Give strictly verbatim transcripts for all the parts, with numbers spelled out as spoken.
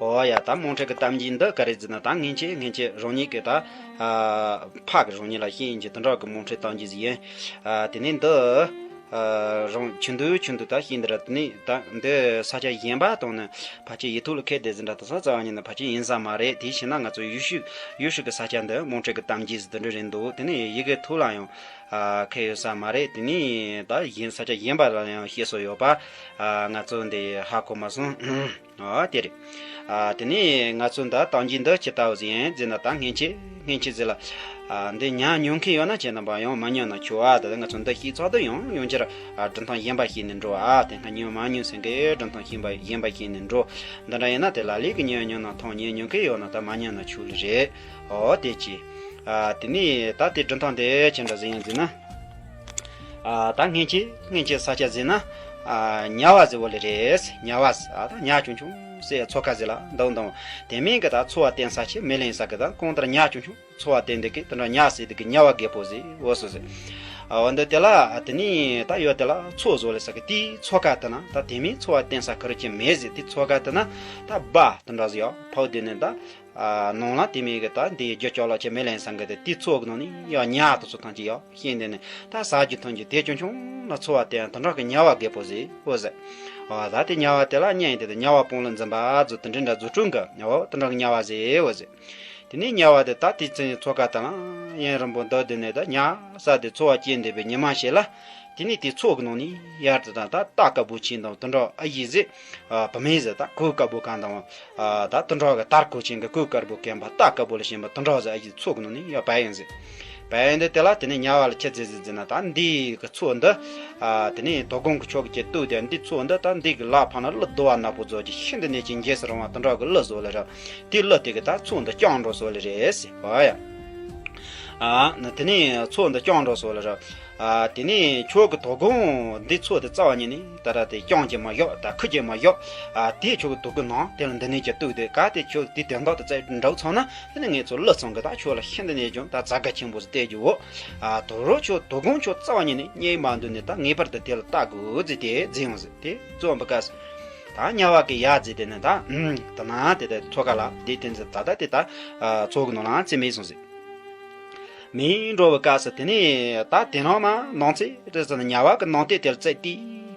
ཨོ་ཡ། ད་དམངས་ཁྲོད་ཀྱི་གཏམ་རྒྱུད་འདི་ག་རེ་ཟེར་ན། ད་སྔན་ཆད་སྔན་ཆད་རང་ཉིད་ཀྱི་ད་ཨ་ཕ་གི་རང་ཉིད་ལ་བཤད་ཡིན་གྱི་དེ་འདྲ་གི་དམངས་ཁྲོད་གཏམ་རྒྱུད་ཟིག་ཡིན། ཨ་དེ་ནས་འདི་ཨ་རང་ཆུང་དུས་ཆུང་དུས་ད་བཤད་འདི་ར། དེ་ནས་ད་འདི་ས་ཆ་གཞན་པ་དང་ནི་ཕལ་ཆེར་ཡིག་ཐོག་ལ་ཁེལ་བསྡད་ཟིན་འདྲ། དེ་ཚོ་རྩ་བ་ཉིད་ནས་ཕལ་ཆེར་ཡིན་ས་མ་རེད། དེ་བྱས་ན་ང་ཚོ་ཡུལ་ཤུལ་ཡུལ་ཤུལ་གྱི་ས་ཆ་འདི་དམངས་ཁྲོད་ཀྱི་གཏམ་རྒྱུད་ཟིག་དེ་འདྲ་རེད་འདུག་དེ་ནས་ཡི་གེ་ཐོག་ལ་ཡང་ཨ་ཁེལ་ཡོད་ས་མ་རེད། དེ་ནས་ད་གཞན་ས་ཆ་གཞན་པ་ལ་ཡང་བཤད་སྲོལ་ཡོད་པ་ཨ་ང་ཚོ་འདི་ཧ་གོ་མ་སོང་། ཨོ་དེ་རེད། ཨ་དེ་ནས་ང་ཚོ་འདི་གཏམ་རྒྱུད་འདི་ཅི་ལྟ་བུ་ཟིག་ཡིན་ཟེར་ན། ད་སྔན་ཆད་སྔན་ཆད་ཟིག་ལ་ཨ་འདི་ཉན་མྱོང་མཁན་ཡོད་ན་ཁྱེད་རྣམ་པ་ཡང་མ་ཉན་ན་ཆོག་ཨ། ད་ང་ཚོ་འདི་ཤེས་ཚོགས་འདི་ཡང་ཡང་བསྐྱར་ཨ་འབྲི་སྟངས་གཞན་པ་ཤེས་ནས་འགྲོ་ཨ། དེ་སྔ་ཉན་མ་མྱོང་ཟེར་མཁན་འབྲི་སྟངས་གཞན་པ་གཞན་པ་ཤེས་ནས་འགྲོ། འདི་འདྲ་ཡིན་ན་དེ་ལ་ལས་ཀྱི་ཉན་མྱོང་ན་ཐང་ཉན་མྱོང་མཁན་ཡོད་ན་ད་མ་ཉན་ན་ཆོག་ལེ་རེད། ཨོ་དེ་ཅི། ཨ་དེ་ནས་ད་དེ་འབྲི་སྟངས་དེ་ཅི་འདྲ་ཟིག་ཡིན་ཟེར་ན། ཨ་ད་སྔན་ཆད་སྔན་ཆད་ས་ཆ་ཟེར་ན་ཨ་ཉ་བ་ཟེར་བ་ལེ་རེད། ཉ་བ་ཟེར་ཨ་ད་ཉ་ཆུང་ཆུང་ཟེར་མཚོ་ཁ་ཟེར་ལ་འདུག་འདུག་དེ་མིན་གི་ད་ཚོ་བ་བསྟན་ས་ཆེ་མི་ལེན་ས་གི་ད་གང་ལྟར་ཉ་ཆུང་ཆུང་ཚོ་བ་བསྟན་འདི་གི་དེ་འདྲ་ཉ་ཟེར་འདི་གི་ཉ་བ་རྒད་པོ་ཟེར་འོ་སོ་ཟེར། ཨ་འོ་འདི་དེ་ལ་ཨ་དེ་ནས་ད་ཡོད་དེ་ལ་ཚོ་བཟོ་ལེ་ས་གི་དེའི་ཚོ་ཁ་དེ་ན་ད་དེ་མིན་ཚོ་བ་བསྟན་ས་གི་རུ་ཆེ་མེད་ཟེར། དེ་ཚོ་ཁ་དེ་ན་ད་སྦ་དེ་འདྲ་ཟེར་ཡོད་ཕའུ་དེ་ནས་ད། ཨ་ནང་ལ་དེ་མིན་གི་ད་འདི་རྒྱུ་ཅོག་ལ་ཆེ་མེ་ལེན་སང་གི་དེ་དེ་ཚོ་གི་ནང་ནས་ཡ་ཉ་དེ་ཚོ་ཐམས་ཅད་ཡ་ཤེས་འདི་ནས་ད་ཟ་རྒྱུ་འཐུང་རྒྱུ་དེ་ཆུང་ཆུང་ལ་ཚོ་བ་དེ་དེ་འདྲ་གི་ཉ་བ་རྒད་པོ་ཟེར་འོ་ཟེར། ཨ་ད་དེ་ཉ་བ་དེ་ལ་བརྙན་དེ་དེ་ཉ་བ་སྤང་ལ་འཛིན་པ་ཚོ་དེ་འདྲ་འདྲ་རྫུ་འཕྲུལ་གི་ཉ་བ་དེ་འདྲ་གི་ཉ་བ་ཟེར་འོ་ཟེར། དེ་ནས་ཉ་བ་དེ་ད་དེ་ཚེ་ཚོ་ཁ་དང་ཡན་རིང་པོ་འདུག་དེ་ནས་ད་ཉ་ས་དེ་ཚོ་བ་སྐྱེས་འདི་པའི་ཉི་མ་ཞིག་ལ། དེ་ནས་དེ་ཚོ་གི་ནང་ནས་ཡར་དུ་ད་ད་རྟ་དཀར་པོ་ཆེན་དང་དུད་འགྲོ་ཨ་ཡེ་ཟེར། ཨ་བུད་མེད་ཟེར་ད་གོས་དཀར་པོ་གང་དང་། ཨ་ད་དུད་འགྲོ་གི་དར་གོས་ཆེན་གི་གོས་དཀར་པོ་གན་པ་རྟ་དཀར་པོ་ལ་ཞེན་པ་དུད་འགྲོ་ཟེར་ཨ་ཡེ་ཚོ་གི་ནང་ནས་ཡར་བབས་ཡིན་ཟེར། བབས་ཡིན་དུས་དེ་ལ་དེ་ནས་ཉ་བ་ལ་ཁྱེད་ཟེར་ཟེར་ཟེར་ན་ད་འདི་གི་ཚོ་འདི། ཨ་དེ་ནས་དོ་དགོང་གི་ཆོག་གི་ཅེས་ལྟོས་དེ་འདི་ཚོ་འདི་ད་འདི་གི་ལག་ཕ་ན་གླུ་རྡོ་བ་ནག་པོ་ཚོ་གི་ཤིན་ཏུ་ནས་ཀྱི་འཇེས་སུ་རུང་བ་དུད་འགྲོ་གི་གླུ་བཟོ་ལེ་ར། དེ་གླུ་དེ་གི་ད་ཚོ་འདི་བསྐྱངས་འགྲོ་སོ་ལེ་རེད་ཟེར་བ་ཡ། ཨ་ན་དེ་ནས་ཚོ་འདི་བསྐྱངས་འགྲོ་སོ་ལེ་ར། ཨ་དེ་ནས་ཁྱོད་ཀྱི་དོ་དགོང་འདི་ཚོ་དེ་རྩ་བ་ཉིད་ནས་ད་ར་དེ་བསྐྱངས་ཀྱི་མ་ཡོད་ད་ཁུ་ཀྱི་མ་ཡོད། ཨ་དེ་ཁྱོད་ཀྱི་དོ་དགོང་ནང་དེ་ལ་འདི་ནས་ཀྱི་ལྟོས་དེ་ག་དེ་ཁྱོད་དེ་དོན་དག་དེ་བཙལ་འགྲོ་ཚང་ན་དེ་ནས་ངས་ཚོ་གླུ་ཚང་གི་ད་ཁྱོད་ལ་ཤིན་ཏུ་ནས་ཀྱང་ད་ཛ་དགའ་ཆེན་པོ་ཟིག་བལྟས་རྒྱུ་བོ། ཨ་དོ་རོ་ཁྱོད་དོ་དགོང་ཁྱོད་རྩ་བ་ཉིད་ནས་རྙེད་མ་འདུག་ནས་ད་ངེས་པར་དུ་དེ་ལ་ལྟ་དགོས་ཟེར་དེ་རྫི་ཡོང་ཟེར་དེ་རྫོང་བུ་དཀར་ཟེར། ད་དམྱལ་བ་གི་ཡ་རྫི་དེ་ནི་ད་ད་ན་དེ་དེ་ཚོ་ག་ལ་དེ་དེ་ཚོ་ད་ད་དེ་ད་ཚོ་གི་ནང་ལ་རྩི་མེད་སོང་ཟེར། མིན་འགྲོ་བུ་དཀར་ཟེར་དེ་ནི་ད་དེ་ནང་མ་ནང་ཚེ་རེ་ཟེར་ན་དམྱལ་བ་གི་ནང་དེ་དེ་ལ་རྩི་ཏི་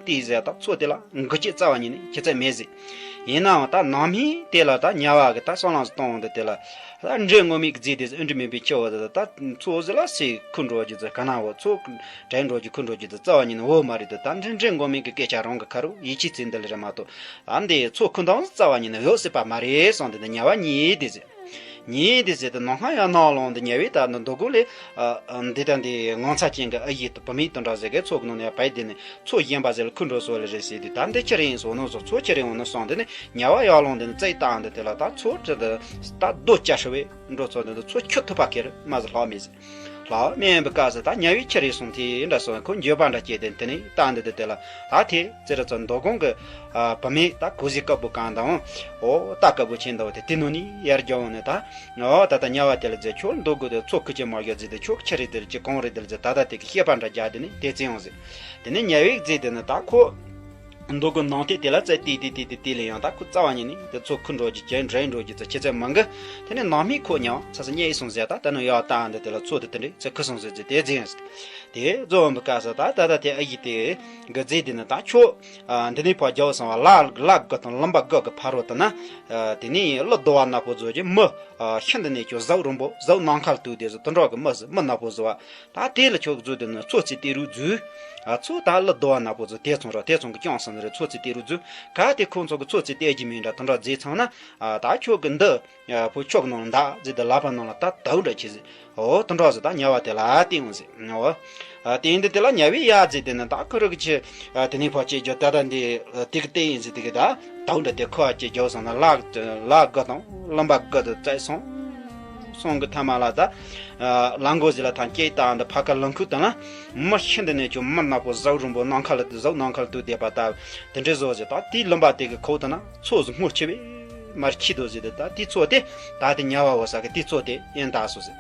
ཏི་ཟེར་ད་ཚོ་དེ་ལ་འགུལ་སྐྱེད་རྩ་བ་ཉིད་ནས་ཁྱེད་ཚད་མེད་ཟེར། ཡིན་ནའང་ད་ནང་མིན་དེ་ལ་ད་དམྱལ་བ་གི་ད་སོང་ལངས་སུ་གཏོང་འོང་དེ་དེ་ལ། ད་འདྲེ་ངོ་མའི་རྫས་དེ་ཨ་འདྲེ་མིན་པའི་ཆུ་བོ་དེ་ད་ཚོ་ཟི་ལ་སེ་ཁུ་འགྲོ་རྒྱུ་ཚོ་ག་ན་བོ་ཚོ་དྲན་འགྲོ་རྒྱུ་ཁུ་འགྲོ་རྒྱུ་དེ་རྩ་བ་ཉིད་ནས་བོ་མ་རེད་དེ། ད་འདྲེ་འདྲེ་ངོ་མའི་གི་སྐད་ཆ་རང་གི་ཁ་རུ་ཡིད་ཆེས་ཚིག་འདི་ལ་རེད་མ་གཏོགས། ཨ་འདི་ཚོ་ཁུ་འདང་རྩ་བ་ཉིད་ནས་བོ་སྲིད་པ་མ་རེད་གསུངས་དེ་ནི་དམྱལ་བ་ཉིད་དེ་ཟེར། ཉིད་དེ་ཟེར་དེ་ནང་ཁ་ཡང་ནང་ལོང་དེ་དམྱལ་བའི་ད་འདི་མདོ་དགོང་ལས་འདི་ད་འདི་ངོ་མཚར་ཅན་གི་ཨ་ཡིད་དུ་བུད་མེད་དུ་འདྲ་ཟེར་གི་ཚོ་གི་ནང་ནས་བས་དེ་ནི་ཚོ་གཞན་པ་ཟེར་ལ་ཁུ་འགྲོ་སོ་ལ་རེད་ཟེར་དེ། ད་འདི་ཁྱི་རེད་ཡིན་སོ་ནོ་སོ་ཚོ་ཁྱི་རེད་འོ་ནོ་སོང་དེ་ནི་དམྱལ་བ་ཡར་ལོང་དེ་ནི་རྩིག་བཏང་དེ་དེ་ལ་ད་ཚོ་ཁྲི་དེ་ད་རྡོ་བཅའ་ཧྲི་བས། འགྲོ་ཚོ་དེ་ཚོ་ཁྱོད་ཐུབ་པ་ཁེར་མ་ཟེར་ལྷག་མེད་ཟེར། ལྷག་མེད་པའི་སྐབས་སུ་ད་དམྱལ་བའི་ཁྱི་རེད་སོང་དེ་འདྲ་སོང་ཁོ་འགྱོད་པ་འདྲ་སྐྱེས་ཏེ་དེ་ནས་བཏང་འདི་དེ་དེ་ལ་ད་དེ་ཙི་ར་ཚོ་མདོ་དགོང་གི་བུད་མེད་ད་གོས་གཟི་དཀར་པོ་གང་དང་འོ་རྟ་དཀར་པོ་ཆེན་དང་དེ་དེ་ནོ་ནི་ཡར་རྒྱབ་འོང་ནས་ད་འོ་ད་ད་དམྱལ་བ་དེ་ལ་ཟེར་ཁྱོད་མདོ་དགོང་དེ་ཚོ་ཁུ་ཆེ་མ་ཡོད་ཟེར་དེ་ཁྱོད་ཁྱི་རེད་དེ་ལ་ཅི་གང་རེད་དེ་ལ་ཟེར་ད་ད་དེ་གི་བཤད་པ་འདྲ་རྒྱག་དེ་ནི་དེ་ཙི་ཡོང་ཟེར། དེ་ནས་དམྱལ་བའི་རྫས་དེ་ནི་ད་ཁོ། མདོ་དགོང་ནང་དེ་དེ་ལ་རྩིག་ཏི་ཏི་ཏི་ཏི་ཏི་ལས་ཡང་ད་ཁོ་རྩ་བ་ཉིད་ནས་དེ་ཚོ་ཁུ་འགྲོ་རྒྱུ་ཅན་འདྲེ་འགྲོ་རྒྱུ་ཚོ་ཁྱེད་ཚོས་མང་གི། དེ་ནས་ནང་མི་ཁོ་ཉང་ཚ་ས་རྙེད་སོང་ཟེར་ད་ད་ནི་ཡག་བཏང་འདི་དེ་ལ་ཚོ་དེ་དེ་འདྲས་ཚེ་ཁུ་སོང་ཟེར་ཟེར་དེ་རྫི་ཡང་ཟེར། དེ་རྫོ་བོ་འབུ་དཀར་ས་ད་ད་ད་དེ་ཨ་ཡི་དེ་གི་རྫི་དེ་ནི་ད་ཁྱོད་འདི་ནས་ཕར་རྒྱབ་སོང་བ་ལ་ལ་དགུ་དང་ལུམ་པ་དགུ་གི་ཕ་རོལ་དུ་ན། དེ་ནས་གླུ་རྡོ་བ་ནག་པོ་བཟོ་རྒྱུ་མི་ཤིན་ཏུ་ནས་ཁྱོད་གཟུགས་རིང་པོ་གཟུགས་ནམ་མཁའ་ལ་གཏུགས་དེ་ཟེར་དུད་འགྲོ་གི་མི་ཟེར་མི་ནག་པོ་བཟོ་བ། ད་དེ་ལ་ཁྱོད་ཀྱི་རྫུ་དེ་ནི་ཚོ་རྩིག་ཏི་རུ་རྫུ། ཨ་ཚོ་ད་གླུ་རྡོ་བ་ནག་པོ་ཚོ་དེ་ཚོང་ར་དེ་ཚོང་གི་ཀྱང་སང་རེ་ཚོ་རྩིག་ཏི་རུ་རྫུ། ག་དེ་ཁོང་ཚོ་གི་ཚོ་རྩིག་ཏི་རྒྱུ་མིན་འདྲ་དུད་འགྲོ་རྫི་ཚང་ན། ཨ་ད་ཁྱོད་ཀྱི་འདི་ཕོ་ཁྱོད་ཀྱི་ནང་ལ་འདག་རྫི་དེ་ལག་པ་ནང་ལ་ད་དའུ་འདྲ་ཆེ་ཟེར། ཨོ་དུད་འགྲོ་ཟེར་ད་དམྱལ་བ་དེ་ལ་བསྟན་འོང་ཟེར། ཨོ་ཨ་དེ་ཡིན་དུས་དེ་ལ་དམྱལ་བའི་ཡ་རྫི་དེ་ནི་ད་ཁོ་རུ་གི་ཆེ། ཨ་དེ་ནས་ཕར་ཅེས་རྒྱོ་ད་ད་འདི་དེ་གི་ལྟས་ཡིན་ཟེར་དེ་གི་ད་དའུ་འདྲ་དེ་ཁོ་ཨ་ཅེས་རྒྱོ་སང་ན་ལག་ལག་དགུ་དང་ལུམ་པ་དགུ་དེ་བཙལ་སོང་། སོང་གི་མཐའ་མ་ལ་ད། ལ་མགོ་ཟི་ལ་ཐང་སྐྱེས་བཏང་འདི་ཕ་ཁ་ལུང་ཁུག་དང་ལ། མི་ཤིན་ཏུ་ནས་ཀྱང་མི་ནག་པོ་གཟུགས་རིང་པོ་ནམ་མཁའ་ལ་གཟུགས་ནམ་མཁའ་ལ་གཏུགས་བསྡད་པ་ལྟ། དེ་འདྲའི་བཟོ་ཟེར་ད་དེའི་ལུམ་པ་དེ་གི་ཁོག་དང་ན་ཚོ་ཟིག་སྔོ་ཆེ་བས་མར་ཁྱི་དོ་ཟེར་དེ་ད་དེའི་ཚོ་དེ་ད་དེ་དམྱལ་བ་འོ་ས་གི་དེའི་ཚོ་དེ་ཡིན་ད་སོ་ཟེར།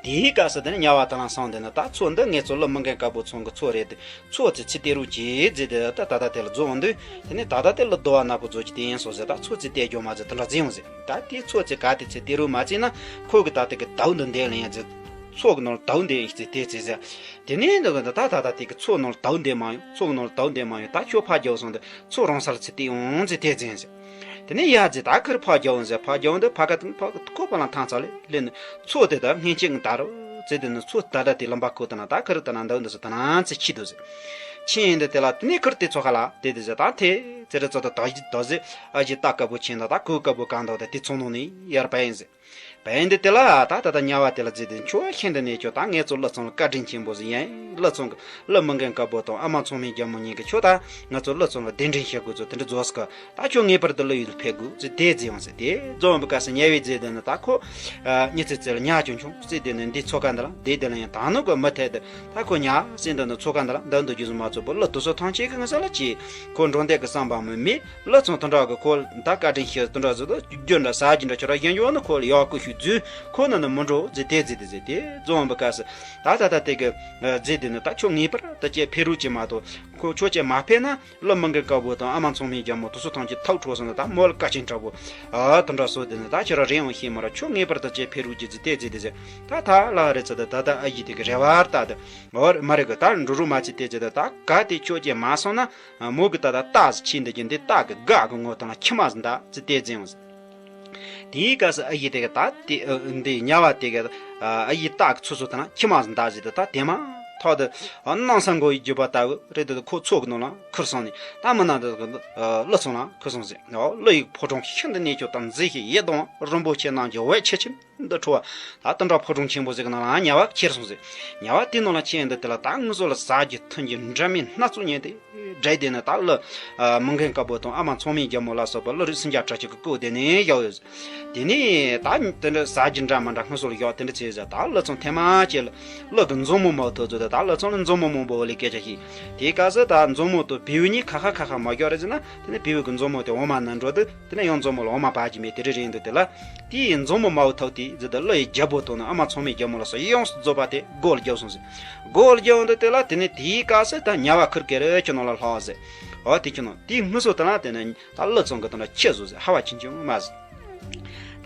དེའི་སྐབས་སུ་དེ་ནི་དམྱལ་བ་དེ་ལ་སོང་དེ་ནི་ད་མཚོ་འདི་ངེད་ཚོ་ཀླུ་མི་རྒན་དཀར་པོ་ཚང་གི་མཚོ་རེད་དེ། མཚོ་ཚེ་ཚེ་དེ་རུ་གྱིས་རྫི་དེ་ད་ད་ལྟ་དེ་ལ་རྫོགས་འདུག་དེ་ནི་ད་ལྟ་དེ་ལ་རྡོ་བ་ནག་པོ་རྫོགས་ཀྱི་དེ་ཡིན་སོ་ཟེར། ད་མཚོ་ཚེ་དེ་རྒྱུ་མ་ཟེར་དེ་འདྲ་རྫི་ཡོང་ཟེར། ད་དེ་མཚོ་ཚེ་ག་དེ་ཚེ་དེ་རུ་མ་རྫི་ན་ཁོ་གི་ད་དེ་གི་ཟླ་བ་འདི་འདེད་ལ་ཡིན་ཟེར། མཚོ་གི་ནང་ལ་ཟླ་བ་འདེད་ཡིན་ཟེར་དེ་རྫི་ཟེར། དེ་ནས་འདི་གི་ད་ད་ད་དེ་གི་མཚོ་ནང་ལ་ཟླ་བ་འདེད་མ་ཡོང་། མཚོ་གི་ནང་ལ་ཟླ་བ་འདེད་མ་ཡོང་། ད་ཁྱོད་ཕར་རྒྱབ་སོང་དེ་མཚོ་རང་ས་ལ་ཚེ་དེ་ཡོང་ཟེར་དེ་རྫི་ཡིན་ཟེར། དེ་ནས་ཡ་རྫི་ད་ཁིར་ཕར་རྒྱབ་འོང་ཟེར། ཕར་རྒྱབ་འོང་དུས་ཕ་ག་ཁོ་ཕ་ལ་ཐང་ཚ་ལེ་ལེ་ནི་མཚོ་དེ་ད་སྔན་ཆད་ད་རུ་ཙེ་དེ་ནི་མཚོ་ད་ད་དེ་ལམ་པ་ཁོ་ད་ན་ད་ཁིར་ད་ན་འདུག་འདུག་ཟེར། ད་ན་ཚེ་ཁྱི་འདུག་ཟེར། ཁྱི་ཡིན་དེ་དེ་ལ་དེ་ནས་ཁིར་དེ་ཚོ་ཁ་ལ་དེ་དེ་ཟེར། ད་དེ་ཙེ་རེ་ཙོ་ད་ད་ད་ཟེར། ཨ་ཞེ་ད་དཀར་པོ་ཆེན་ད་ད་ཁོ་དཀར་པོ་གང་འདུག་ད་དེ་ཚོ་ནང་ནས་ཡར་བ་ཡིན་ཟེར། བན་དེ་དེ་ལ་ད་ད་ད་དམྱལ་བ་དེ་ལ་རྫི་དེ་ཁྱོད་ཤིན་ཏུ་ནས་ཁྱོད་ད་ངེད་ཚོ་ཀླུ་ཚང་ལ་བཀའ་དྲིན་ཆེན་པོ་ཟིག་ཡིན། ཀླུ་ཚང་གི་ཀླུ་མི་རྒན་དཀར་པོ་དང་ཨ་མ་མཚོ་སྨན་རྒྱལ་མོ་གཉིས་ཀྱིས་ཁྱོད་ད་ང་ཚོ་ཀླུ་ཚང་ལ་གདན་འདྲེན་བྱེད་དགོས་ཚོ་དེ་འདྲ་རྫོགས་སྐབས་ད་ཁྱོད་ངེས་པར་དུ་ཀླུ་ཡུལ་ཕེབས་དགོས་ཟེར་དེ་རྫི་ཡོང་ཟེར། དེ་རྫི་ཡོང་བའི་སྐབས་སུ་དམྱལ་བའི་རྫི་དེ་ནི་ད་ཁོ་ཨ་མྱི་ཚེ་ཚེ་ལ་ཉག་ཆུང་ཆུང་ཟེར། དེ་ནི་འདི་མཚོ་ཁ་འདི་ལ་དེ་དེ་ལ་ཡང་ད་ནུ་གི་མི་ཐད་དུ་ད་ཁོ་ཉག་ཟེར་འདི་ནི་མཚོ་ཁ་འདི་ལ་འདི་འདུག་རྒྱུ་ཟིག་མ་ཚོགས་པོ་ཀླུ་དུ་སོ་ཐང་ཆེ་གི་ང་ས་ལ་ཅི་ཁོ་འགྲོ་འདེད་གི་བསམ་པ་མི་མེད། ཀླུ་ཚང་དེ་འདྲ་གི་ཁོ་ད་བཀའ་དྲིན་ཞུ་དེ་འདྲ་ཟེར་དུས་རྒྱུ་འདྲ་ཟ་རྒྱུ་འདྲ་ཁྱོད་ར་གཞན་འཇོག་ནི་ཁོ་ལ་ཡག་ཀུ་ཤུ་རྫུས་ཁོ་ན་ནི་མི་འགྲོ་ཟེར་དེ་རྫི་དེ་ཟེར། དེ་རྫི་ཡོང་བའི་སྐབས་སུ་ད་ད་ད་དེ་གི་རྫི་དེ་ནི་ད་ཁྱོད་ངེས་པར་ད་ཅེ་ཕེ་རུ་ཅེ་མ་གཏོགས་ཁོ་ཁྱོད་ཅེ་མ་ཕེ་ན་ཀླུ་མི་རྒན་དཀར་པོ་དང་ཨ་མ་མཚོ་སྨན་རྒྱལ་མོ་དུ་སོ་ཐང་ཆེ་ཐག་འཕྲོ་སོང་ན་ད་མོ་ལ་བཀའ་དྲིན་དྲག་པོ་ཨ་དེ་འདྲ་སོ་དེ་ནི་ད་ཁྱོད་ར་རེ་ཡང་ཤེས་མ་ར་ཁྱོད་ངེས་པར་ད་ཅེ་ཕེ་རུ་ཅེ་རྫི་དེ་རྫི་དེ་ཟེར། ད་ད་ལ་རེ་ཚ་ད་ད་ད་ཨ་ཡི་དེ་གི་རེ་བར་ད་དེ་འོ་མ་རེ་གི་ད་འགྲོ་རུ་མ་ཅི་དེ་ཅི་ད་ད་ག་དེ་ཁྱོད་ཅེ་མ་སོང་ན། མོ་གི་ད་ད་རྟ་ཟིག་ཆེ་འདི་གི་འདི་རྟ་གི་སྒ་གི་ངོ་དང་ལ་ཁྱི་མ་ཟིག་འདའ་ཟིག་དེ་རྫི་ཡོང་ཟིག་དེའི་སྐབས་སུ་ཨ་ཡི་དེ་གི་ད་དེ་འདི་དམྱལ་བ་དེ་གི་ཨ་ཡི་རྟ་གི་ཚུ་ཚུ་དང་ལ་ཁྱི་མ་ཟིག་འདའ་ཟིག་དེ་ད་དེ་མ་ཐོག་ཏུ་སྣང་ས་མགོ་ཡི་རྒྱུ་བ་ལྟ་བུ་རེད་དེ་ཁོ་ཚོ་གི་ནང་ལ་ཁུར་སོང་ནས་ད་མི་ནང་དུ་ཀླུ་ཚང་ལ་ཁུར་སོང་ཟིག་ཀླུ་ཡི་ཕོ་བྲང་ཤིན་ཏུ་ནས་ཁྱོད་ད་མཛེས་ཤིང་ཡིད་དུ་འོང་རིན་པོ་ཆེ་རྣམས་ཀྱི་འོད་ཆེ་ཆེ། འདི་ཁྲོ་བ། ད་དེ་འདྲ་ཕོ་བྲང་ཆེན་པོ་ཟིག་གི་ནང་ལ་དམྱལ་བ་ཁྱེར་སོང་ཟིག་དམྱལ་བ་དེའི་ནང་ལ་ཁྱེར་འདི་དེ་ལ་ད་ངུ་སོ་ལ་ཟ་རྒྱུ་འཐུང་རྒྱུ་འདྲ་མིན་སྣ་ཚོགས་ཉན་ཏེ། འདྲེ་དེ་ནི་ད་ཀླུ་མི་རྒན་དཀར་པོ་དང་ཨ་མ་མཚོ་སྨན་རྒྱལ་མོ་ལ་སོགས་པ་ཀླུ་རིགས་སུམ་བརྒྱ་ཕྲག་གཅིག་གི་སྐོར་དེ་ནས་བཞག་ཡོད་ཟིག་དེ་ནས་ད་དེ་འདྲ་ཟ་རྒྱུ་འདྲ་མི་འདྲ་ངུ་སོ་ལ་བཞག་དེ་འདྲ་བྱས་ཟིག་ད་ཀླུ་ཚང་ཐེངས་མ་གཅིག་ལ་ཀླུ་གི་མཛོ་མོ་མ་ཐོབ་ཚོད་དེ་ད་ཀླུ་ཚང་ལ་མཛོ་མོ་མང་པོ་ལས་སྐད་ཆ་བཤད། དེའི་སྐབས་སུ་ད་མཛོ་མོ་དང་བེའུ་གཉིས་ཁ་ཁ་ཁ་ཁ་མ་བཞག་རེད་ཟེར་ན་དེ་ནས་བེའུ་གི་མཛོ་མོ་དེ་འོ་མ་ན་འགྲོ་དུས། དེ་ནས་ཡང་མཛོ་མོ་ལ་འོ་མ་འབག་གི་མེད་དེ་རེ་རེ་འདུག་དེ་ལ། དེའི་མཛོ་མོ་མ་བུ་ཐོག་དེ་ཟེར་དུས་ཀླུ་ཡི་རྒྱལ་པོ་དང་ནི་ཨ་མ་མཚོ་སྨན་རྒྱལ་མོ་ལ་སོགས་ཡོངས་སུ་རྫོགས་པ་དེ་སྒོ་ལ་རྒྱབ་སོང་ཟེར། སྒོ་ལ་རྒྱབ་འདུག་དེ་ལ་དེ་ནས་དེའི་སྐབས་སུ་ད་དམྱལ་བ་ཁུར་གེ་རེ་ཁྱོད་ནང་ལ་ལྷག་ཟེར། འོ་དེ་ཁྱོད་ནང་དེའི་ངུ་སོ་དེ་ལ་དེ་ནས་ད་ཀླུ་ཚང་གི་དེ་འདྲ་ཁྱི་བཟོ་ཟེར་ཧ་བ་ཆེན་ཆུང་མ་ཟེར།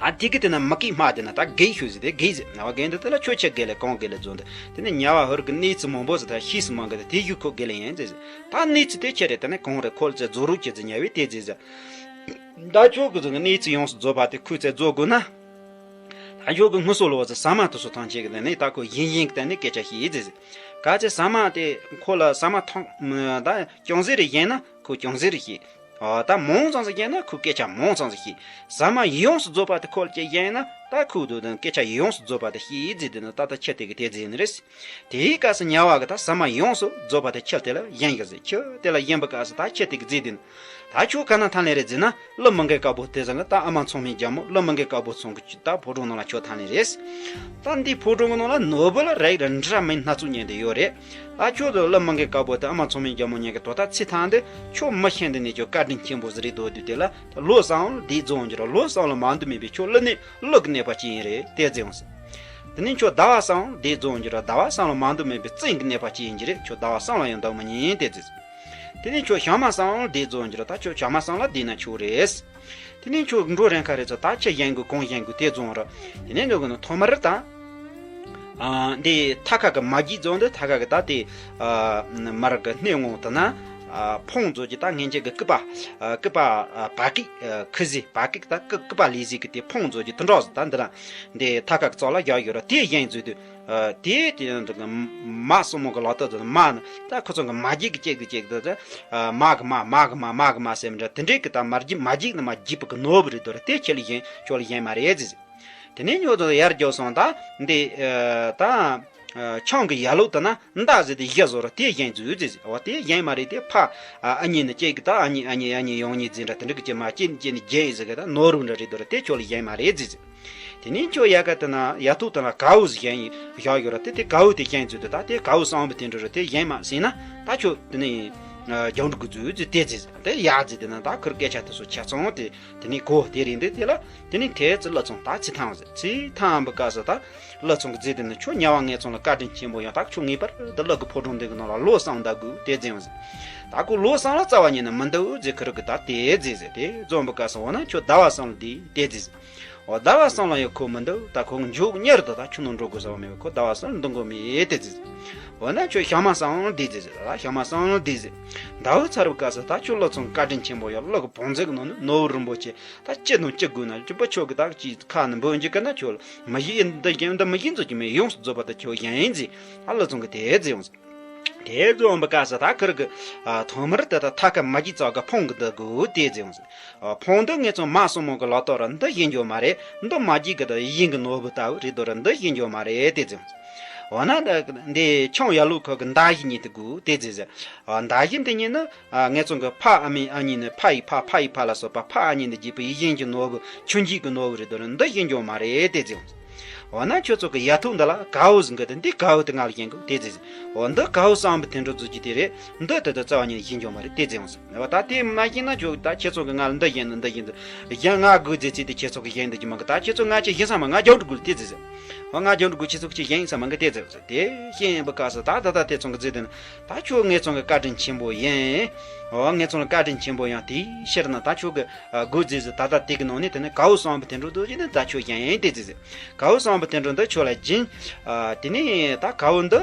ད་དེ་གི་དེ་ན་མ་སྐད་སྨྲ་དེ་ན་ད་དགེ་ཤོས་ཟེར་དེ་དགེ་ཟེར་ན་བ་དགེ་འདུག་དེ་ལ་ཁྱོད་ཁྱི་དགེ་ལས་གང་དགེ་ལས་བཟོ་འདུག་དེ་ནས་དམྱལ་བ་ཧུར་གི་གནས་ཚུལ་མང་པོ་ཟེར་ད་ཤེས་སུ་མང་གི་དེ་དེ་ཞུ་ཁོ་དགེ་ལས་ཡིན་ཟེར་ཟེར། ད་གནས་ཚུལ་དེ་ཁྱེད་རེ་དེ་ནས་གང་རེ་ཁོལ་ཚེ་རྫོགས་རུ་ཁྱེད་ཚེ་དམྱལ་བའི་དེ་ཟེར་ཟེར། ད་ཁྱོད་ཀྱི་གནས་ཚུལ་ཡོངས་སུ་རྫོགས་པ་དེ་ཁུར་ཚེ་རྫོགས་དགོས་ན། ད་ཁྱོད་ཀྱི་ངུ་སོ་ལོ་བ་ཚེ་ཟ་མ་དུ་སོ་ཐང་ཆེ་གི་དེ་ནས་ད་ཁོ་ཡིན་ཡིན་གི་དེ་ནས་སྐད་ཆ་ཤེས་ཡིན་ཟེར་ཟེར། ག་ཚེ་ཟ་མ་དེ་ཁོ་ལ་ཟ་མ་ཐང་ད་ཅུང་ཟད་རེ་ཡིན་ན་ཁོ་ཅུང་ཟད་རེ་ཤེས། ཨོ་ད་མང་ཙམ་ཟིག་ཡིན་ན་ཁོ་སྐད་ཆ་མང་ཙམ་ཟིག་ཤེས། ཟ་མ་ཡོངས་སུ་རྫོགས་པ་དེ་ཁོ་ལ་ཅི་ཡིན་ན་ད་ཁོ་དུ་དང་སྐད་ཆ་ཡོངས་སུ་རྫོགས་པ་དེ་ཤེས་ཡིན་ཟེར་དེ་ནི་ད་ལྟ་ཁྱི་དེ་གི་དེ་ཟེར་ནི་རེད། དེའི་སྐབས་སུ་དམྱལ་བ་གི་ད་ཟ་མ་ཡོངས་སུ་རྫོགས་པ་དེ་ཁྱེར་དེ་ལ་གཞན་གྱིས་ཟེར། ཁྱེར་དེ་ལ་གཞན་པའི་སྐབས་སུ་ད་ཁྱི་དེ་གི་རྫི་དེ་ནི། ད་ཁྱོད་ག་ན་ཐང་ལེ་རེད་ཟེར་ན་ཀླུ་མི་རྒན་དཀར་པོ་དེ་ཟེར་གི་ད་ཨ་མ་མཚོ་སྨན་རྒྱལ་མོ་ཀླུ་མི་རྒན་དཀར་པོ་ཚང་གི་ད་ཕོ་བྲང་ནང་ལ་ཁྱོད་ཐང་ལེ་རེད། ད་འདི་ཕོ་བྲང་གི་ནང་ལ་ནོར་བུ་ལ་རེག་ར་འདྲ་མིན་སྣ་ཚོགས་ཉན་དེ་ཡོད་རེད། ད་ཁྱོད་ཚོ་ཀླུ་མི་རྒན་དཀར་པོ་དེ་ཨ་མ་མཚོ་སྨན་རྒྱལ་མོ་ཉན་གི་དོ་ད་ཚེ་ཐང་དེ་ཁྱོད་མི་ཤེས་འདི་ནས་ཁྱོད་བཀའ་དྲིན་ཆེན་པོ་ཟིག་རེད་དོ་དུས་དེ་ལ་ད་ལོ་གསང་ལ་བདེ་རྫོང་འགྱུར་ལོ་གསང་ལ་མ་འདུ་མེད་པའི་ཁྱོད་ཀླུ་ནས་ཀླུ་གི་གནས་པ་ཅི་ཡིན་རེད་དེ་ཟེར་འོང་ཟེར། དེ་ནས་ཁྱོད་ཟླ་བ་གསང་ལ་བདེ་རྫོང་འགྱུར་ཟླ་བ་གསང་ལ་མ་འདུ་མེད་པའི་བཙན་གྱི་གནས་པ་ཅི་ཡིན་གྱི་རེད། ཁྱོད་ཟླ་བ་གསང་ལ་ཡང་འདུག་མི་ཉན་དེ་ཟེར། དེ་ནས་ཁྱོད་ཞག་མ་གསང་ལ་བདེ་རྫོང་འགྱུར་ད་ཁྱོད་ཞག་མ་གསང་ལ་བདེ་ན་ཆོག་རེད། དེ་ནས་ཁྱོད་འགྲོ་རན་ཁ་རེད་ཚོ་ད་ཁྱི་གཞན་གྱི་གོང་གཞན་གྱི་དེ་རྫོང་ར། དེ་ནས་འགྲོ་གི་ནི་ཐོག་མར་ད། ཨ་འདི་ཐ་ཁ་གི་མ་བགྱིས་རྫོང་འདི་ཐ་ཁ་གི་ད་དེ། ཨ་མར་གི་སྣེ་ངོ་དུ་ན། ཨ་ཕོང་རྫོང་གི་ད་ངན་ཅན་གི་ཀི་པ། ཨ་ཀི་པ་ཨ་བ་ཀི་ཨ་ཁི་ཟི་བ་ཀི་ད་ཀི་ཀི་པ་ལི་ཟི་གི་དེ་ཕོང་རྫོང་གི་དུ་འགྲོ་ཟི་ད་འདི་ལ། འདི་ཐ་ཁ་གི་རྩ་ལ་བཞག་ཡོད་ར་དེ་གཞན་རྫོང་དུ། ཨ་དེ་དེ་མ་སོ་མོ་གི་ལག་ཏུ་མ་ནི་ད་ཁོ་ཚོ་གི་མ་བགྱིས་གི་ཅེས་གི་ཅེས་གི་ད་ཨ་མ་གི་མ་མ་གི་མ་མ་གི་མ་ཟེར་མི་འདྲ་དེ་འདྲས་གི་ད་མ་བགྱིས་མ་བགྱིས་ནི་མ་བགྱིས་པ་གི་ནོར་བུ་རེད་དོ་ར་དེ་ཁྱེད་ལ་གཞན་ཁྱོད་ལ་གཞན་མ་རེད་ཟེར་ཟེར། དེ་ནས་ཉོ་ཚོ་ཡར་རྒྱོབ་སོང་ད་འདི་ཨ་ད་ཨ་ཆང་གི་ཡ་ལོ་ད་ན་མདའ་ཟེར་དེ་བཞི་བཟོ་ར་དེ་གཞན་རྫོང་ཟེར་ཟེར་བ་དེ་གཞན་མ་རེད་དེ་ཕ་ཨ་ཨ་ཉེ་ནི་ཅེས་གི་ད་ཨ་ཉེ་ཨ་ཉེ་ཨ་ཉེ་ཡོང་ཉེ་ཟེར་འདྲ་དེ་འདྲ་གི་ཅེས་མ་ཅེས་ནི་ཅེས་ནི་རྒྱན་ཡིན་ཟེར་གི་ད་ནོར་བུ་འདྲ་རེད་དོ་ར་དེ་ཁྱོད་ལ་གཞན་མ་རེད་ཟེར་ཟེར། དེ་ནས་ཁྱོད་ཡ་ག་དེ་ན་ཡ་ཐུག་དེ་ན་གའུ་ཟིག་གཞན་ཡིན་བཞག་ཡོད་ར་དེ་དེ་གའུ་དེ་གཞན་ཚུལ་དུ་ད་དེ་གའུ་གསང་བའི་དེ་འདྲ་ར་དེ་གཞན་མ་ཟིན་ན་ད་ཁྱོད་དེ་ནས་ རྒྱང་འགྲོ་གི་རྫུས་ཟེར་དེ་ཟེར་དེ་ཡག་ཟེར་དེ་ན་ད་ཁུར་སྐད་ཆ་དེ་ཚོ་ཆ་ཚང་དེ་དེ་ནས་གོ་དེ་རིང་དེ་དེ་ལ་དེ་ནས་དེ་ཚོ་བླ་ཚང་ད་ཚིག་ཐང་ཟེར་ཚིག་ཐང་བུ་ག་ས་ད་བླ་ཚང་གི་རྫུས་དེ་ན་ཁྱོད་ཉ་བ་ངེད་ཚང་ལ་བཀའ་དྲིན་ཆེན་པོ་ཡང་ད་ཁྱོད་ངེས་པར་དུ་བླ་གི་ཕོ་བྲང་འདི་གི་ནང་ལ་ལོ་གསང་ད་དགོས་དེ་ཟེར་ཡང་ཟེར། ད་ཁོ་ལོ་གསང་ལ་རྩ་བ་ཉིད་ནས་མི་འདུག་ཟེར་ཁུར་གི་ད་དེ་ཟེར་ཟེར་དེ་རྫོང་བུ་ག་ས་འོ་ན་ཁྱོད་ཟླ་བ་གསང་ལ་དེ་དེ་ཟེར་ཟེར། འོ་ཟླ་བ་གསང་ལ་ཡང་ཁོ་མི་འདུག་ད་ཁོ་མཇུག་ཉེར་དུ་ད་ཁྱོད་ནང་འགྲོ་དགོས་ཟེར་བ་མེད་པ་ཁོ་ཟླ་བ་གསང་ལ་འདུག་དགོས་མེད་དེ་ཟེར་ཟེར། འོ་ན་ཁྱོད་ཞག་མ་གསང་དེ་ཟེར་ཟེར་ད་ཞག་མ་གསང་དེ་ཟེར། ཟླ་བ་ཚར་བུ་ག་ས་ད་ཁྱོད་བླ་ཚང་བཀའ་དྲིན་ཆེན་པོ་ཡང་བླ་གི་བང་མཛོད་གི་ནང་ནས་ནོར་བུ་རིན་པོ་ཆེ། ད་ཅི་དང་ཅི་དགོས་ན་ཅི་པ་ཆོག་གི་ད་ཅི་ཁ་ནས་འབོད་འཇིག་གི་ན་ཆོག་ལ་མི་ཤེས་འདི་ཡིན་འདི་མི་ཤེས་ཚོ་ཅི་མེད་ཡོངས་སུ་རྫོགས་པ་ད་ཁྱོད་ཡིན་ཟེར། ཨ་ལ་ཚོང་གི་དེ་ཟེར་ཡོང་ཟེར། དེ་ཚོ་འོང་པ་ག་ས་ད་ཁིར་གི་ཐོག་མར་དེ་ད་ཐ་ཀ་མ་གྱི་ཙག་གི་ཕོང་གི་འདི་དགོས་དེ་ཟེར་ཡོང་ཟེར། ཕོང་འདི་ངེད་ཚོ་མ་སོ་མོ་གི་ལག་ཐོག་ར་འདི་ཡིན་རྒྱུ་མ་རེད་འདི་མ་གྱི་གི་ད་ཡིན་གི་ནོར་བུ་ལྟ་བུ་རེད་དོ་ར་འདི་ཡིན་རྒྱུ་མ་རེད་དེ་ཟེར་ཡོང་ཟེར། འོ་ན་འདི་ཆང་ཡ་ལུག་ཁོ་གི་མདའ་བཞི་གཉིས་དེ་དགོས་དེ་ཟེར་ཟེར། མདའ་བཞི་འདི་གཉིས་ནི། ཨ་ངེད་ཚང་གི་ཕ་ཨ་མའི་ཨ་གཉིས་ནི་ཕ་ཡི་ཕ་ཕ་ཡི་ཕ་ལ་སོགས་པ་ཕ་ཨ་གཉིས་ནི་རྒྱས་པའི་ཡིད་བཞིན་གྱི་ནོར་བུ་ཆུང་འཇིག་གི་ནོར་བུ་རེད་དོ་ར་འདི་ཡིན་རྒྱུ་མ་རེད་དེ་ཟེར་ཡོང་ཟེར། འོ་ན་ཁྱོད་ཚོ་གི་ཡ་ཐུག་འདི་ལ་གའུ་ཟིན་གི་དེ་འདི་གའུ་དེ་ང་ལ་ཡིན་གི་དེ་ཟེར་ཟེར། འོ་འདི་གའུ་བསམ་པའི་དེ་འགྲོ་རྫུ་གི་དེ་རེད་འདི་དེ་དེ་རྩ་བ་ཉིད་ཡིན་རྒྱུ་མ་རེད་དེ་ཟེར་ཡོང་ཟེར། འོ་ད་དེ་མ་ཤེས་ན་ཁྱོད་ད་ཁྱེད་ཚོ་གི་ང་ལ་འདི་ཡིན་ནི་འདི་ཡིན་ཟེར་གཞན་ང་དགོས་རྫས་ཚིག་དེ་ཁྱེད་ཚོ་གི་གཞན་འདི་གི་མ་གི་ད་ཁྱེད་ཚོ་ང་ཆེ་ཡིན་ས་མ་ང་རྒྱང་འགྲོ་དགོས་དེ་ཟེར་ཟེར། འོ་ང་རྒྱང་འགྲོ་དགོས་ཁྱེད་ཚོ་གི་ཆེ་གཞན་ཡིན་ས་མ་གི་དེ་ཟེར་ཟེར་དེ་ཤེས་ཡིན་པ་ག་ས་ད་ད་ད་དེ་ཚོ་གི་རྫུ་དེ་ནི། ད་ཁྱོད་ངེད་ཚང་གི་བཀའ་དྲིན་ཆེན་པོ་ཡིན། འོ་ངེད་ཚང་ལ་བཀའ་དྲིན་ཆེན་པོ་ཡང་དེའི་ཕྱིར་ན་ད་ཁྱོད་ཀྱི་དགོས་རྫས་ཟིག་ད་ལྟ་དེ་གི་ནང་ནས་དེ་ནི་གའུ་བསམ་པའི་དོན་འགྲོ་འདུག་ཅེ་ནི་ད་ཁྱོད་ཡིན་ཡིན་དེ་རྫས་ཟིག་གའུ་བསམ་པའི་དོན་འགྲོ་འདི་ཁྱོད་ལ་སྦྱིན། དེ་ནས་ད་གའུ་འདི་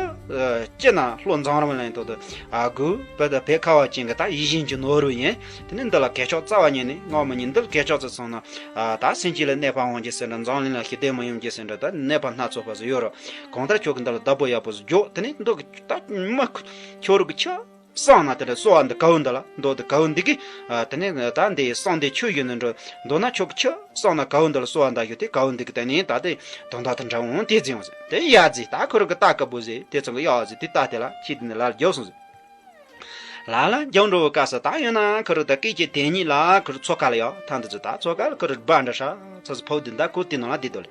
སྤྱིར་ན་བློ་འཛིན་རང་ལ་ཡིན་དོ་དུ་དགོས་བོད་དུ་བོད་ཁ་བ་ཅན་གྱི་ད་ཡིད་བཞིན་གྱི་ནོར་བུ་ཡིན། དེ་ནི་འདི་ལ་གས་ཆག་རྩ་བ་ཉིད་ནས་སྔོན་མ་ཉིད་འདི་ལ་གས་ཆག་ཚུལ་སོང་ན་ད་སེམས་ཅན་ལ་གནོད་པ་འོང་རྒྱུ་ཟེར་འདྲ་འཛམ་གླིང་ལ་ཞི་བདེ་མི་ཡོང་རྒྱུ་ཟེར་འདྲ་ད་གནོད་པ་སྣ་ཚོགས་པ་ཟིག་ཡོད་རོ། གང་ལྟར་ཁྱོད་ཀྱི་འདི་ལ་བདག་པོ་ཡག་པོ་ཟིག་འཇོག་དེ་ནས་འདི་གི་ད་མི་ཁྱོད་རིག་གི་ཆ། བསང་ན་དེ་འདྲ་གསོལ་བ་འདི་གའུ་འདི་ལ་འདོགས་ཏེ་གའུ་འདི་གི་དེ་ནས་ད་འདི་བསང་དེ་ཆུ་ཡོད་ནི་འགྲོ་འདོགས་ན་ཆོག་གི་ཆུ་བསང་ན་གའུ་འདི་ལ་གསོལ་བ་འདེབས་ཡོད་དེ་གའུ་འདི་གི་དེ་ནས་ད་དེ་དོན་དག་དེ་འདྲ་འོང་དེ་རྫས་འོང་ཟེར་དེ་ཡ་རྫས་ད་ཁོ་རང་གི་རྟ་དཀར་པོ་ཟེར་དེ་ཚང་གི་ཡ་རྫས་དེ་རྟ་དེ་ལ་ཁྱེར་དེ་ནས་ལ་ལ་རྒྱོབ་སོང་ཟེར། ལ་ལ་རྒྱོབ་འགྲོ་བའི་སྐབས་སུ་ད་ཡོད་ན་ཁོ་རང་ད་སྐད་ཅིག་དེ་ཉིད་ལ་ཁོ་རང་མཚོ་ཁ་ལ་ཡ་ཐང་དུ་ཚུད་ད་མཚོ་ཁ་ལ་ཁོ་རང་སྦྲ་འདྲ་ཧྲ་ཚ་ཚ་ཕབ་དེ་འདྲ་ཁོ་དེ་ནང་ལ་བསྡད་འདུག་ལ་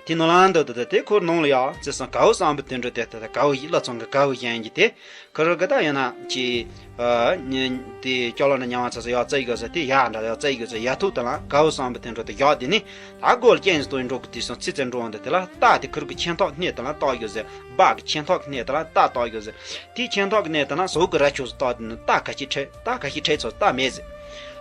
དེ་ནང་ལ་འདུག་དེ་དེ་ཁོ་ནང་ལ་ཡ་རྫས་སང་གའུ་བསམ་པའི་དོན་འགྲོ་དེ་ད་གའུ་ཡིད་ལ་ཚང་གི་གའུ་གཞན་གྱི་དེ། ཁོ་རང་གི་ད་ཡིན་ན་ཅི། དེ་ཅོག་ལ་ན་ཉང་བ་ཚ་ས་ཡག་རྩ་ཡི་གོ་ས་དེ་ཡག་འདྲ་ཡག་རྩ་ཡི་གོ་ས་ཡ་ཐུག་དེ་ལ་གའུ་བསམ་པའི་དོན་འགྲོ་དེ་ཡག་དེ་ནི་ད་སྒོ་ལ་རྐྱེན་ཟིག་ཏོ་ཡིན་འགྲོ་གི་དུས་སང་ཚིག་ཙེ་འགྲོ་འོང་དེ་དེ་ལ་རྟ་དེ་ཁོ་རང་གི་ཁྱེན་ཐོག་སྣེ་དེ་ལ་བཏགས་ཡོད་ཟེར་སྦྲ་གི་ཁྱེན་ཐོག་གི་སྣེ་དེ་ལ་རྟ་བཏགས་ཡོད་ཟེར། དེའི་ཁྱེན་ཐོག་གི་སྣེ་དེ་ལ་ཟོག་གི་ར་ཆུ་ཟིག་བཏགས་དེ་ནི་རྟ་ག་ཤི་ཁྲེལ་རྟ་ག་ཤི་ཁྲེལ་ཚོ་རྟ་མེད་ཟེར།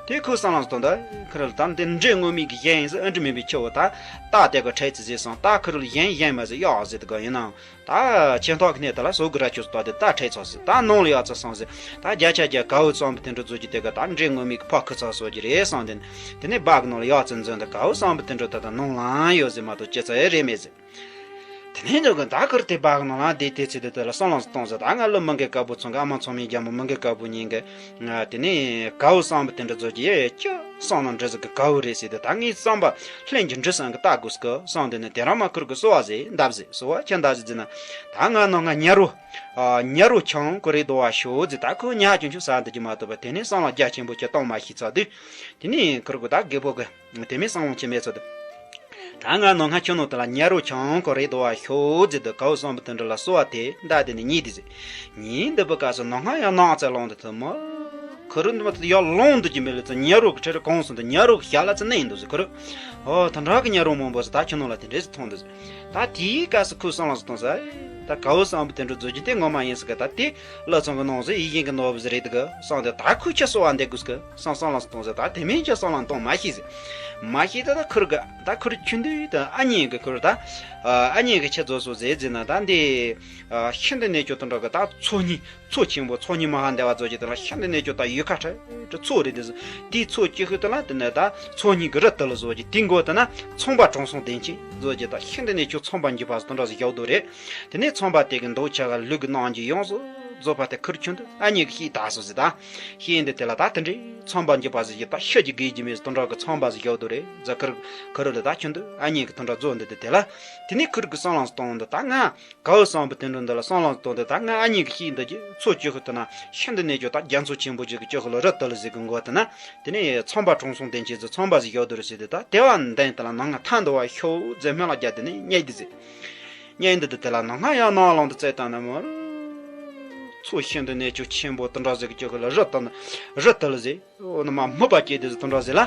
དེ་ཁོའི་བསམ་བློ་ཟིག་གཏོང་ད་ཁོ་རང་ལ་ད་འདི་འདྲེ་དངོས་མེད་ཀྱི་གཞན་ཡིན་ཟེར་ཨ་འདྲ་མིན་པའི་ཆུ་བོ་ད་རྟ་དེ་ག་ཁྲེལ་ཚེ་ཟེར་སང་རྟ་ཁོ་རང་ལ་གཞན་གཞན་མ་ཟེར་གཡོག་ཟེར་དེ་ག་ཡིན་ནའང་། ད་ཁྱེན་ཐོག་གི་སྣེ་དེ་ལ་ཟོག་གི་ར་ཆུ་ཟིག་བཏགས་ཏེ་རྟ་ཁྲིད་ཚར་ཟིག་ད་ནང་ལ་ཡར་ཚུར་སོང་ཟིག་ད་བརྒྱ་ཆ་བརྒྱ་གའུ་བསམ་པའི་དོན་འགྲོ་རྫོགས་ཀྱི་དེ་ག་ད་འདྲེ་དངོས་མེད་ཀྱི་ཕ་ཁུ་ཚར་སོང་གི་རེད་བསམ་སྟེ། དེ་ནས་སྦྲ་གི་ནང་ལ་ཡར་ཚུར་འཛུལ་འདི་གའུ་བསམ་པའི་དོན་འགྲོ་ད་ད་ནང་ལ་ཡོད་ཟེར་མ་གཏོགས་ཅི་ཙམ་ཡང་རེད་མེད་ཟེར། དེ་ནས་འཇོག་གི་ད་ཁུར་དེ་སྦྲ་གི་ནང་ལ་བསྡད་དེ་ཚེ་དེ་དེ་ལ་བསམ་བློ་ཟིག་གཏོང་ཟིག་ད་ང་ལོ་མི་འགའ་དཀར་པོ་ཚང་གི་ཨ་མ་ཚང་མའི་རྒྱ་མོ་མི་འགའ་དཀར་པོ་ཉིན་གི། དེ་ནས་གའུ་བསམ་པའི་དོན་འགྲོ་རྫོགས་ཀྱི་ཡེ་ཅི་བསམ་ན་འདྲ་ཟིག་གི་གའུ་རེད་ཟེར་ཏེ་ད་ངའི་བསམ་པ་ལྷན་གྱིས་འགྲིག་སང་གི་ལྟ་དགོས་སི་གི་བསམ་དེ་ནི་དེ་རང་མ་ཁུར་གི་གསོལ་བ་ཟེར་འདབ་ཟེར་གསོལ་བ་ཁྱེད་འདབ་ཟེར་ཟེར་ན། ད་ང་ནང་ང་ཉ་རོ། ཉ་རོ་ཆང་ཀོ་རེ་དོ་བ་ཤོ་ཟེར་ད་ཁོ་ཉ་ཆུང་ཆུང་ཟ་འདི་ཅི་མ་གཏོགས་པ་དེ་ནས་བསམ་བློ་རྒྱ་ཆེན་པོ་ཅི་གཏོང་མ་ཤེས་ཚར་དུས། དེ་ནས་ཁུར་གི་ད་རྒད་པོ་གི་དེ་མིན་བསམ་བློ་ཅི་མེད་ཚོ་དུ། ད་ང་ནང་ང་ཆུ་ནང་དུ་ལ་ཉ་རོ་ཆང་ཀོ་རེ་དོ་བ་ཤོ་ཟེར་དུ་གའུ་བསམ་པའི་དོན་འགྲོ་ལ་གསོལ་བ་དེ་འདབ་དེ་ནས་ཉིད་དེ་ཟེར། ཉིན་འདི་པོ་སྐབས་སུ་ནང་ང་ཡང་ནང་ཚ་ལོང་དུ་ཐུབ་མོ། ཁུ་རུ་འདི་མ་ཐུབ་ཡག་ལོང་འདུག་ཀྱི་མེད་ལ་ཚ་ཉ་རོག་གི་ཁྲེ་རུ་གོང་སོང་དུ་ཉ་རོག་གི་ཞལ་ལ་ཚ་ནས་འདུག་ཟེར་ཁུ་རུ། ཨོ་ད་འདྲ་གི་ཉ་རོག་མང་པོ་ཟེར་ད་ཁྱོད་ནང་ལ་དེ་འདྲས་སུ་མཐོང་འདུག་ཟེར། ད་དེའི་སྐབས་སུ་ཁོས་བསམ་བློ་ཟིག་གཏོང་ཟེར། ད་གའུ་བསམ་པའི་དོན་འགྲོ་རྫོགས་ཀྱི་དེ་ངོ་མ་ཡིན་ཟེར་གི་ད་དེ་བླ་ཚང་གི་ནང་ཟེར་ཡིད་བཞིན་གྱི་ནོར་བུ་ཟེར་རེད་འདུག་གི་བསམ་དེ་ད་ཁོས་ཁྱོད་གསོལ་བ་འདེབས་དགོས་ཟེར་གི་བསམ་བསམ་བློ་ཟིག་གཏོང་ཟེར་ད་དེ་མིན་ཁྱོད་བསམ་བློ་གཏོང་མ་ཤེས་ཟེར། མ་ཤེས་ད་ད་ཁུ་རུ་གི་ད་ཁུ་རུ་ཆུང་དུས་ད་ཨ་མྱེས་གི་ཁུ་རུ་ད། ཨ་མྱེས་གི་ཁྱེད་ཚོ་སོ་ཟེར་ཟེར་ན་ད་འདི། ཤིན་ཏུ་གནས་ཆུང་དུ་འགྲོ་གི་ད་ཚོ་གཉིས། མཚོ་ཆེན་པོ་མཚོ་གཉིས་མ་ཧ་འདས་པ་ཚོ་ཅིག་དང་ཤིན་ཏུ་གནས་ཆུང་དང་ཡུལ་ཁ་ཁྲ་ཁྲ་མཚོ་རེད་དེ་ཚོ། དེའི་མཚོ་ཅི་ཤུ་དེ་ལ་དེ་ནས་ད་མཚོ་གཉིས་ཀྱི་རི་དེ་ལ་བཟོ་ཅིག་དེའི་མགོ་དེ་ན་ཚངས་པ་དྲང་སྲོང་བདེ་ཆེན་བཟོ་ཅིག་ད་ཤིན་ཏུ་གནས་ཆུང་ཚངས་པ་འཇིགས་པ་ཟེར་དེ་འདྲ་ཟིག་ཡག་དོ་རེད། དེ་ནས་ཚངས་པ་དེ་གི་མདོག་ཆ་ག་ལུས་ཀྱི་རྣམ་འགྱུར་ཡོངས་སུ་རྫོགས་པ་དེ་ཁུར་ཆུང་དུ་ཨ་མྱེས་ཀྱི་ཤིག་ད་སོ་ཟེར་ད། ཤིན་ཏུ་དེ་ལ་ད་དེ་འདྲའི་ཚངས་པ་འཇིགས་པ་ཟིག་ད་ཤི་རྒྱུ་དགོས་རྒྱུ་མེད་ཟེར་དེ་འདྲ་གི་ཚངས་པ་ཟིག་ཡག་དོ་རེད་ཟེར་ཁུར་ཁུར་ལ་ད་ཆུང་དུ་ཨ་མྱེས་ཀྱི་དེ་འདྲ་བཟོ་འདི་དེ་དེ་ལ། དེ་ནས་ཁུར་གི་བསམ་བློ་གཏོང་འདི་ད་ང་གའུ་བསམ་པའི་དོན་འགྲོ་འདི་ལ་བསམ་བློ་གཏོང་འདི་ད་ང་ཨ་མྱེས་ཀྱི་ཤིག་འདི་ཀྱི་མཚོ་ཅི་ཤུ་དེ་ན་ཤིན་ཏུ་གནས་ཆུང་ད་རྒྱ་མཚོ་ཆེན་པོ་ཅིག་གི་ཅི་ཤུ་ལ་རི་དེ་ལ་ཟིག་གི་མགོ་དེ་ན་དེ་ནས་ཚངས་པ་དྲང་སྲོང་བདེ་ཆེན་ཟེར་ཚངས་པ་ཟིག་ཡག་དོ་རེད་ཟེར་དེ་ད་དེ་བ་འདན་དེ་ལ་ནང་ང་ཐང་འདི་བ་ཤོ་ཟེར་སྨོན་ལ་རྒྱ་དེ་ནས་རྙེད་དེ་ཟེར། རྙེད་འདི་དེ་དེ་ལ་ནང་ང་ཡང་ནང་ལོང་དུ་བཙལ་བཏང་ན་མོ། ཚོ་ཤིན་ཏུ་གནས་ཆུང་ཆེན་པོ་དེ་འདྲ་ཟིག་གི་ཁྱོད་ཁ་ལ་རི་དང་རི་དེ་ལ་ཟེར། འོ་ན་མ་སྨུག་པ་སྐྱེས་དེ་ཟིག་དེ་འདྲ་ཟིག་ལ།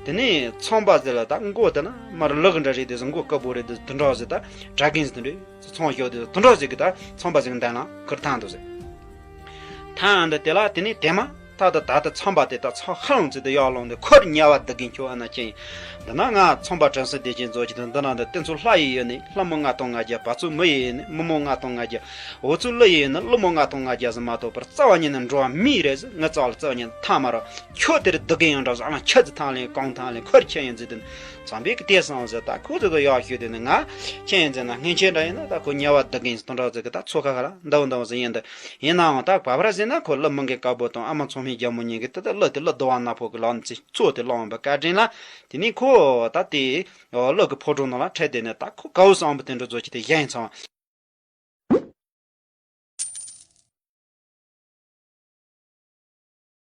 དེ་ནས་ཚངས་པ་ཟིག་ལ་ད་མགོ་དེ་ན་མར་ལུག་འདྲ་རེད་དེ་ཟིག་མགོ་དཀར་པོ་རེད་དེ་ཟིག་དེ་འདྲ་ཟིག་ད་གྲྭ་རྒན་ཟིག་དེ་འདྲས་ཚོང་ཞོག་དེ་ཟིག་དེ་འདྲ་ཟིག་གི་ད་ཚངས་པ་ཟིག་གི་མདུན་ལ་ཁུར་ཐང་དུ་ཟིག་ཐང་འདི་དེ་ལ་དེ་ནས་དེ་མ། ད་ད་ད་ད་ཚངས་པ་དེ་ད་ཚང་ཧ་ལམ་ཚེ་དེ་ཡར་ལོངས་ཏེ་འཁོར་དམྱལ་བ་སྡུག་གིན་ཁྱོད་ཨ་ན་ཁྱེད་ཡིན། འདི་ན་ང་ཚངས་པ་བྲམ་ཟེ་བདེ་ཆེན་རྫོགས་ཀྱི་དོན་འདི་ན་འདི་སྟེང་ཚོ་ལྷ་ཡི་ཡུལ་ནས་ལྷ་མོ་ལྔ་སྟོང་ལྔ་བརྒྱ། བ་ཚོ་མི་ཡི་ཡུལ་ནས་མི་མོ་ལྔ་སྟོང་ལྔ་བརྒྱ། འོ་ཚོ་ཀླུ་ཡི་ཡུལ་ནས་ཀླུ་མོ་ལྔ་སྟོང་ལྔ་བརྒྱ་ཟིག་མ་གཏོགས་པར་རྩ་བ་ཉིད་ནས་འགྲོ་བ་མི་རེད་ཟེར། ངའི་རྩ་བ་ལ་རྩ་བ་ཉིད་ནས་ཐ་མ་ར་ཁྱོད་དེར་སྡུག་གིན་ཡང་འདྲ་ཟེར། ཨ་ལ་ཁྱེད་ཚོ་ཐང་ལེན་གང་ཐང་ལེན་འཁོར་ཁྱེད་ཡིན་ཟེར་དེ་ཚངས་པས་ཀྱི་དེ་སང་ཟེར། ད་ཁོ་ཚོ་གི་ཡག་ཤོས་དེ་ནི་ང་ཁྱེད་ཡིན་ཟེར་ན་སྔན་ཆད་འདྲ་ཡིན་ན་ད་ཁོ་དམྱལ་བ་སྡུག་གིན་ཟེར་དོན་འདྲ་ཟེར་གི་ད་ཚོ་ཁ་ཁ་ལ་འདའ་འདའ་ཟེར་ཡིན་འདི། ཡིན་ནའང་ད་བར་བར་ཟེར་ན་ཁོ་ཀླུ་མི་འགས་དཀར་པོ་དང་ཨ་མ་མཚོ་སྨན་རྒྱལ་མོ་གཉིས་ཀྱིས་དེ་ད་ཀླུ་དེ་ཀླུ་བདེ་བ་ནག་པོ་གི་ལག་ནས་ཚེ་གཙོ་དེ་བླངས་པའི་བཀའ་དྲིན་ལ། དེ་ནས་ཁོ་ད་དེ་ཀླུ་གི་ཕོ་བྲང་ནང་ལ་ཁྲིད་དེ་ནས་ད་ཁོ་གའུ་བཟང་པོ་དེ་འདྲ་བཟོ་ཅིག་དེ་བཞེངས་ཚར།